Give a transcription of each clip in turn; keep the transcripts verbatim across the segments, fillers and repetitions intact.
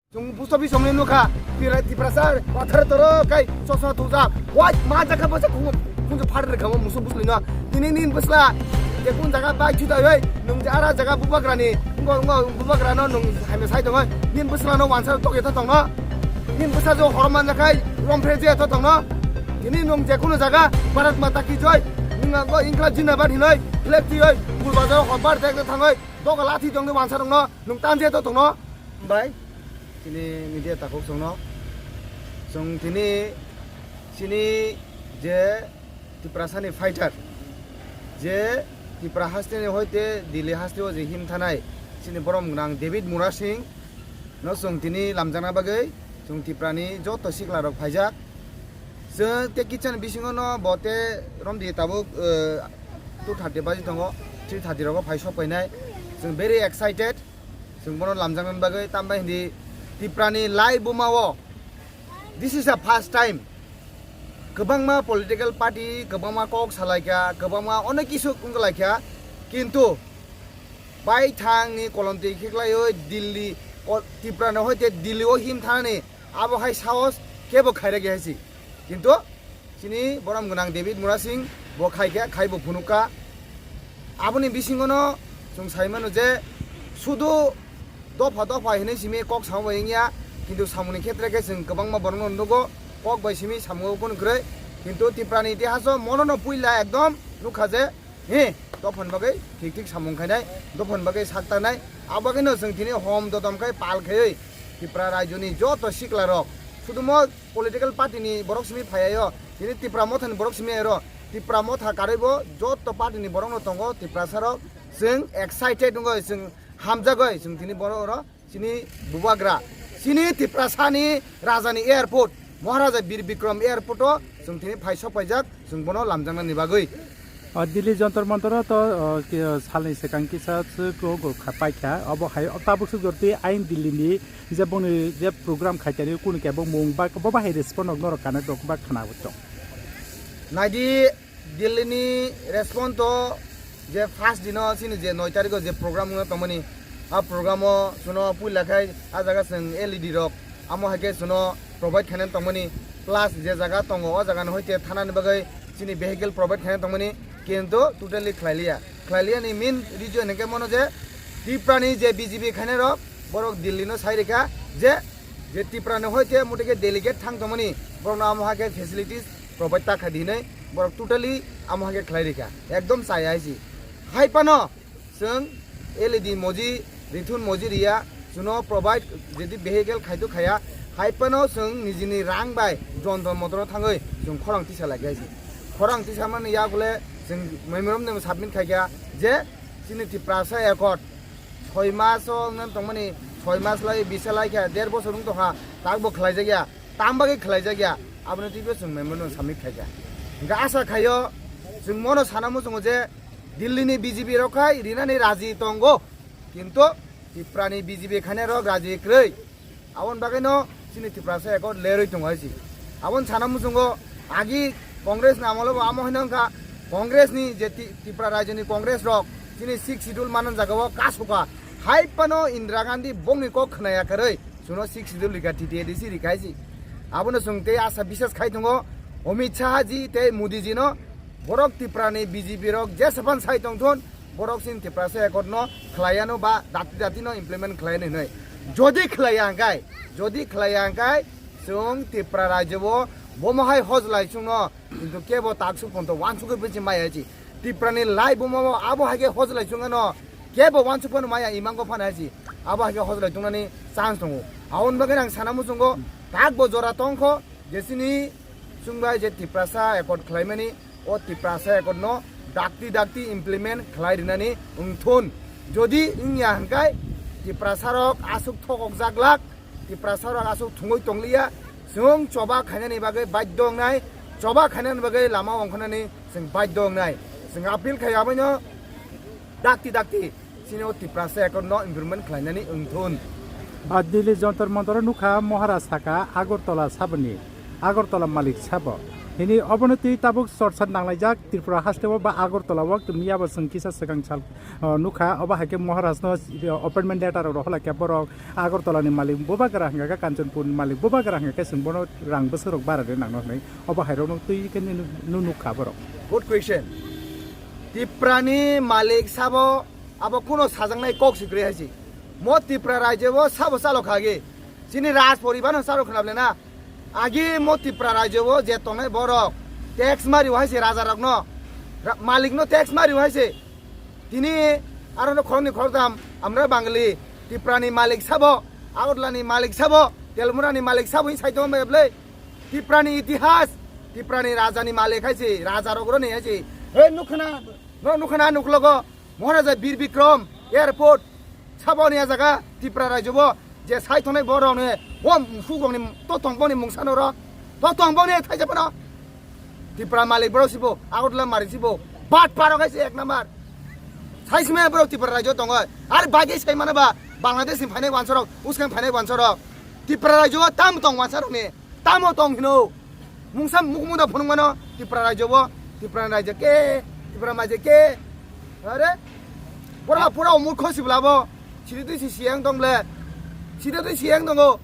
Chwng post office chwngni nukha, Tipra, Tiprasa pathar toro kai chosma tuja. Wai, ma jaga bwsa khungo, khunju phar rwkha mo musu buslino. Tini nin bwsla, je kun jaga bai juda oi, nung je ara jaga bubagrani, ngo, ngo bubagrano nung haime sai tongo. Nin bwsla no wansa tok eta tongno. Nin bwsa jo horman jakai, rom phe je eta tongno. Tini nung je kunu jaga, Bharat Mata ki jai, nung ngo inkla jinda bar hinoi, flag ti oi, bul bazar hot bar dek dek thangoi, doga lathi tongni wansa rokno, nung tan je eta tongno. Bai, tini media takhuk chwngno. Chwng tini chini je Tiprasani fighter, je Tipra hasteni hoite Delhi hasteo je him thanai, chini borom gwnang David Murasing no chwng tini lamjakna bagwi chwng Tiprani joto sikla rok phaijak. Chwng te kitchen bisingo no bo te romdi tabuk, eh, two thirty baji tongo, three thirty rogo phai sok painai. Chwng very excited. Chwng bono lamjaknani bagwi, tambai hindi Tiprani lai bumao this is a first time. Kwbangma political party, kwbangma kok salaikha, kwbangma onek kisu wnglaikha, kintu baithangni kolomtwi khiklaiwi Delhi, o, Tiprani hoite Delhi o him thanani abo hai sahos kebo khairagya hai si. Kintu chini borom gwnang David Murasing bo khai khe, khai bo phunukha. Aboni bisingono chwng sai mano je sudu dopha dopha hinwi simi kok samung bai wngya, kintu samungni khetre khe chwng kwbangma borokno nugo, kok bai simi samungo kunu kwrwi. Kintu Tiprani itihaso monono puila ekdom nukha je, he, dophani bagwi thik thik samung khainai, dophani bagwi sak tanai, abo bagwino chwng tini hom dodom khai pal khaiwi Tipra rajyoni joto sikla rok, sudumo political party ni borok simi phaiyayo, tini Tipra Motha ni borok simi ro, Tipra Motha karwi bo joto party ni borok no tongo, Tiprasa rok chwng excited wngwi, chwng hamjagwi, chwng tini borok oro chini bubagra, chini Tiprasa ni raja ni airport, Maharaja Bir Bikram airport o chwng tini phai sok paijak, chwng bono lamjakna ni bagwi. O Delhi Jantar Mantar o to, o, ki-, salni swkang kisa swk o go kha-, paikha, obo hai o tabuk swk jorti ain Delhi ni je bongni je program khaitani kunu kebo mung ba bo bahai respond rok norok kana rok ba khna bo tong. Naidi Delhi ni respond to je first dino chini je noi tarikh o je program wngna tongmani, a program o suno puila khai a jaga chwng L E D rok amo hai khe suno provide khaina tongmani, plus je jaga tongo o jaga ni hoite thanani bagwi chini vehicle provide khaina tongmani, kintu totally khlai liya. Khlai liya ni main reason hwnkhe mono je Tipra ni je B J P khainai rok borok Delhi no sai rikha je, je Tipra ni hoite mutai khe delegate thang tongmani borok no amo hai khe facilities provide ta kha di hinwi borok totally amo hai khe khlai rikha, ekdom chaya hai si. Hai phano chwng L E D moji, rithun moji riya, chuno provide jodi vehicle khaitu khaya, hai phano chwng nijini rang bai jontor motor thangwi chwng khorang tisa lai kha si. Khorang tisa mani yak le chwng memorandum submit khai kha je chini Tiprasa Accord soi mas o wngna tongmani, soi mas lai bisa lai kha, der bosor wng tongkha, tak bo khlai jakya, tam bagwi khlai jakya, aboni twibo chwng memorandum submit khai kha. Hingkhe asa khaio chwng mono sana muchungo je Delhi ni B J P rok khai rinani raji tongo, kintu Tipra ni B J P khainai rok raji kwrwi. Aboni bagwino chini Tiprasa Accord lerwi tongo hai si. Aboni sana muchungo agi Congress ni amolo bo amo hino wngkha, Congress ni je Ti-, Tipra rajyo ni Congress rok chini sixth schedule manan jaga o kasukha. Hai phano Indira Gandhi bongni kok khnaya kwrwi chuno sixth schedule rikha, T T A D C rikha hai si. Abono chwng tei asa bisas khai tongo Amit Shah ji tei Modi ji no, borok Tipra ni B J P rok jesaphan sai tongthun, borok chini Tiprasa Accord no khlaiya no ba dati dati no implement khlaiya no hinwi. Jodi khlaiya hwnkhe, jodi khlaiya hwnkhe chwng Tipra rajyo o bomo hai hojlai chwngno, kintu kebo taksuk ponto wansugwi bwsi maya chi. Tipra ni lai bomo abo hai khe hojlai chwngno kebo wansuk phano maya imango phano hai chi. Abo hai khe hojlai tongnani chance tongo. Aboni bagwi ang sana muchungo tak bo jora tongkho je chini chwngbai je Tiprasa Accord khlaimani, o Tiprasa Accord no dakti dakti implement khlai rinani wngthun. Jodi wngya hwnkhe Tiprasa rok aswk thokok jaglak, Tiprasa rok aswk thungwi tongliya, chwng choba khainani bagwi badhyo wngnai, choba khainani bagwi lama ongkhornani chwng badhyo wngnai. Chwng appeal khai aboino dakti dakti chini o Tiprasa Accord no implement khlainani wngthun. A Delhi Jantar Mantar o nukha Mohara saka Agartala saboni, Agartala malik sabo. Hini obono twi tabuk chorsa nanglaijak Tripura hasteo ba Agartala o, miya bo chwng kisa swkang sal, o, nukha, obo hai khe Maharaj no, o, appointment letter rok rohorlai khe borok Agartala ni malik bubagra hwnkha khe Kanchanpur ni malik bubagra hwnkha khe chwng bono rang bwswk rok bara de nangno hwnwi obo hai rok no twi khe nu, nu, nukha borok. Good question. Tiprani malik sabo abo kuno sajaknai kok si kwrwi hai si. Mo Tripura rajyo o sabo chalo kha agi. Chini raj poribar no chalo khna ble na. Agi mo Tripura rajyo o je tongnai borok tax mari hai si raja rok no. Ra-, malik no tax mari hai si. Tini aro no khoroknwi khoroktham amra Bangali Tiprani malik sabo, Agartala ni malik sabo, Telmura ni malik sabo hin sai tong bai ble. Tiprani itihas, Tiprani raja ni malik hai si, raja rok ro ni hai si. He nukhna, no nukhna nuklogo. Maharaja Bir Bikram Airport sabo ni jaga Tripura rajyo bo je sai thongnai borok ni o mukhukrok ni to tong boni mungsa no ro to tong boni thaija phano Tripura malik borok sibo Agartala malik sibo bat paro kaisa ek number sai sima borok Tripura rajyo tongo ar bagi sai mano ba Bangladesh ni phainai wansarok uskang phainai wansarok Tripura rajyo tam tong wansarok ni Tamo tong hino. Mungsa mukumuda phunukmano Tripura rajyo bo, Tripura rajyo ke, Tripura majyo ke. Are? Pura, pura umur khosi bla bo. Sidi twi si siyang tong ble. Sidi twi siyang tongo.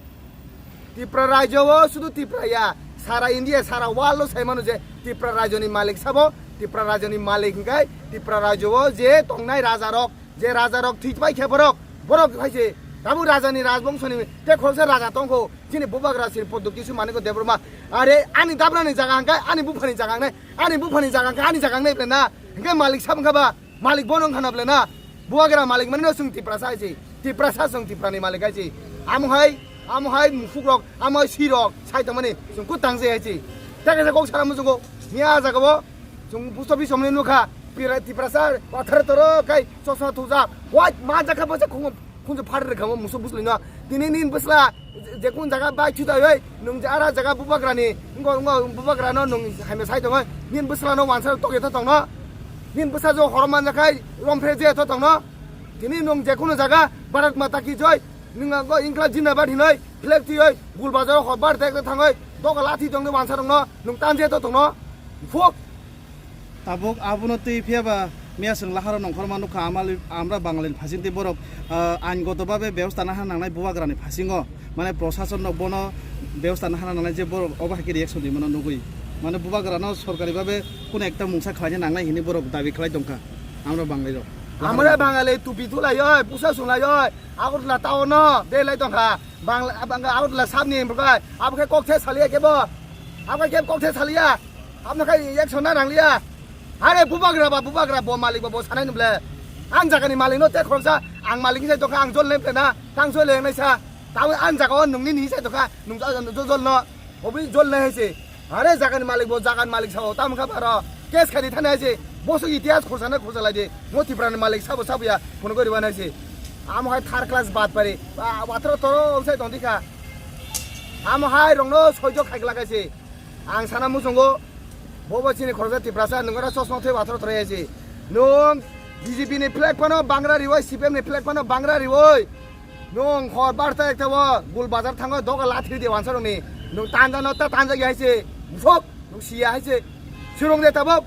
Tripura rajyo bo sudu Tripura ya. Sara India, sara world lo sai mano je Tripura rajyo ni malik sabo, Tripura rajyo ni malik hingkai, Tripura rajyo bo je tongnai raja rok, je raja rok thwi pai khe borok, borok hai se. Tabuk raja ni rajbongso ni te khoroksa raja tongkho. Chini bubagra sir poddo kisu maniko Debbarma. Are ani dabrani jaga hangkai, ani buphani jaga hangnai, ani buphani jaga hangkai, ani jaga hangnai ble na. Hingke malik sab hingka ba, malik bono hingka na ble na. Bubagra malik mani no chwng Tiprasa hai se. Tiprasa chwng Tiprani malik hai se. Amo hai, amo hai mukhuk rok, amo hai sirok, sai tongmani chwng kutang se hai se. Tei kaisa kok sana muchungo, niya jaga bo, chwng post office somni nukha, Pira-, Tiprasa, pathar toro kai, chosma thuja, white ma jakha bwsa khungo. Khunju phar rwkha o musu bwswlino. Tini nini bwsla je kun jaga bai chuda oi, nung je ara jaga bubagrani, ngo, ngo bubagrano nung haime sai tongoi. Nini bwslano wansa toke to tongno. Nini bwsa jo horom manjakhai, romphre je to tongno. Tini nung je kunu jaga Bharat Mata ki joi, nung go inkla jinda bar hinoi, flag tui oi, gul bazar hor bar tek thangoi, doga lathi tongni wansa rongno, nung tan je to tongno. Phuk. Tabuk abono twi phiya ba miya chwng laharo nongkhorma nukha, amali-, amra Bangalini phasing tei borok, ah, ain goto babe bebostha nahana nangnai bubagrani phasingo, mane prosason rok bono bebostha nahana nangnai je borok obo hai khe reaction rimano nugwi, mane bubagrano sorkari babe kuno ekta mungsa khlaina nangnai hinwi borok dabi khlai tongkha amra Bangalirok. Amra Bangali tupi thulai oi, pusa sunglai oi, Agartala town no de lai tongkha, Bangla, Bangla Agartala sabni bwkhai, abo khe kok the saliya kebo, abo khe kok the saliya. Abno khai action na nangliya. Are bubagra ba bubagra bo malik ba bo sanai nuble. Ang jagani malik no te khoroksa ang malik ni jai tokha ang jol nem plena tang jol leng naisa. Tawi ang jaga o nungni ni jai tokha nung jol jol no. Obi jol nai haise. Are jagani malik bo jagani malik sao tam kha baro. Case khai di thani haise. Bosu itihas khorsa na khorsa lai di. Mo Tripura ni malik sabo sabo ya phone gori ban haise. Amo hai third class bad pari. Ba wathro toro sai tong dikha. Amo hai rong no soijo khai glak haise. Ang sana muchungo, bobo chini khoroksa Tiprasa, nungora chosma thwi bathoro thoro yasi. Nung B J P ni flag phano bangra riwoi, C P M ni flag phano bangra riwoi. Nung hor barta ekta bo, gul bazar thango, doga lathi di wansa rokni. Nung tanja no ta tanja ya haise. Sok, nung siya haise. Surung de tabok,